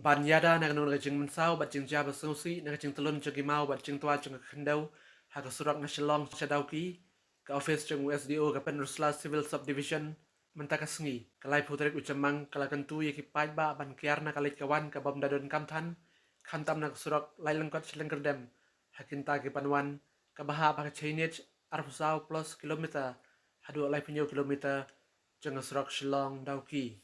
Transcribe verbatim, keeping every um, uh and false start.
Ban ïada na kano kano ka jingmynsaw bad jingjia ba sngewsih na ka jingtlun jong ki maw bad jingtwa jong ka khyndew ha ka surok na Shillong sha Dawki, ka office jong u S D O ka Pynursla Civil Subdivision mynta ka sngi ka laiphew tarik u Jymmang ka la kyntu ïa ki paidbah ban kiar na ka leit ka wan ka bym da donkam than, khamtam na ka surok Laitlangkot Shillong Kyrdem ha kynta ki ban wan, kaba hap ha ka chainage arphew saw plus kilometer haduh laiphew hynñiew kilometer jong ka surok Shillong Dawki.